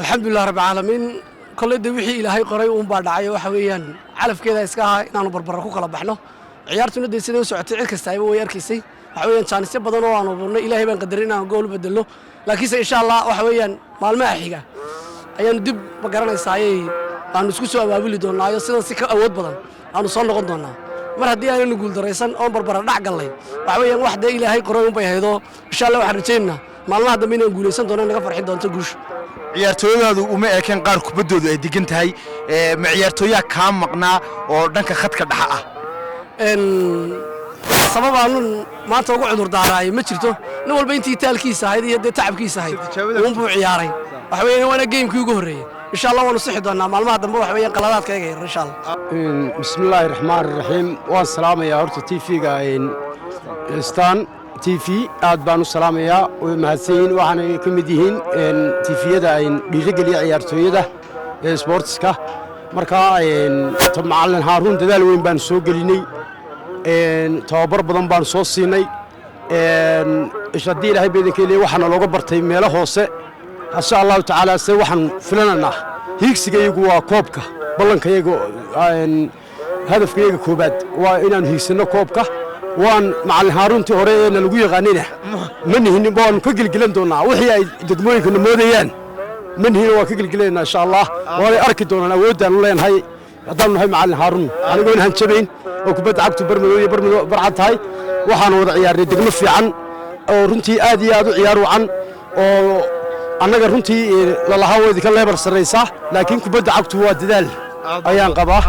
Alxamdulilah rabbi caalamiin. Kolley de wixii Ilaahay qoray uunbaa dhacay. Waxa weeyaan calafkeeda iska ahaa inaanu barbara ku kala baxno. Ciyaartuna dee siday u socotay cid kastaayba way arkaysay. Waxa weeyaan jaanisyo badan oo aanu abuurnay, Ilaahay baan qadarin inaanu gool u bedelno, laakiinse insha Allah waxa weeyaan maalmaha xiga ayaanu dib, ma garanaysaaye, aanu isku soo abaabuli doonnaayo, sidan si ka awood badan aanu soo noqon doonnaa. Mar haddii aananu guuldaraysan oon barbara dhac gallay, waxa weeyaan wax dee Ilaahay qoray unbay haydo. Insha Allah waxaan rajaynaynaa maalmaha dambe inaan guulaysan doono, naga farxin doonto guusha. Ciyaartooyadaadu uma ekeen qaar kubaddoodu ay degan tahay. Ma ciyaartooyaa kaa maqnaa oo dhanka khadka dhexa ah? Sabab aanun maanta ugu cudur daaraay ma jirto. Nin walba intii taalkiisa ahayd iyo dee tacabkiisa ahayd uunbuu ciyaaray. Waxa weeyaan waana game-kii ugu horreeyey. Insha Allah waanu sixi doonaa maalmaha dambe, waxa weeyaan qaladaadka eega yar, insha Allah. Bismillaahi raxmaani raxiim. Waan salaamayaa horta TV-ga Stan TV, aad baan u salaamayaa. Way mahadsan yihiin, waxaanay ka mid yihiin TV-yada dhiirigeliya ciyaartooyada ee sports-ka. Marka macallin Haaruun dadaal weyn baanu soo gelinay, tababar badan baanu soo siinay. Haddii Ilaahay badanka leeyahay, waxaana looga bartay meelo hoose. Insha Allahu tacaala se waxaan filanaynaa, hiigsigayagu waa koobka. Ballankayaga, hadafkayaga koobaad waa inaanu hiigsanno koobka. Waan macallin Haaruuntii hore ee na lagu yaqaanina ma nihin, waanu ka gelgelan doonnaa. Wixii ay degmooyinkana moodayaan ma nihin, waan ka gelgelanaa insha Allah. Waanay arki doonaan awooddaanu leenahay haddaanu nahay macallin Haaruun. Anigoon hanjabayn oo kubadda cagtu barmadow iyo barmadow barcad tahay, waxaanu wada ciyaarnay degmo fiican oo runtii aad iyo aad u ciyaar wacan, oo annaga runtii lalahaa way idinka level sarraysaa, laakiin kubadda cagtu waa dadaal ayaan qabaa.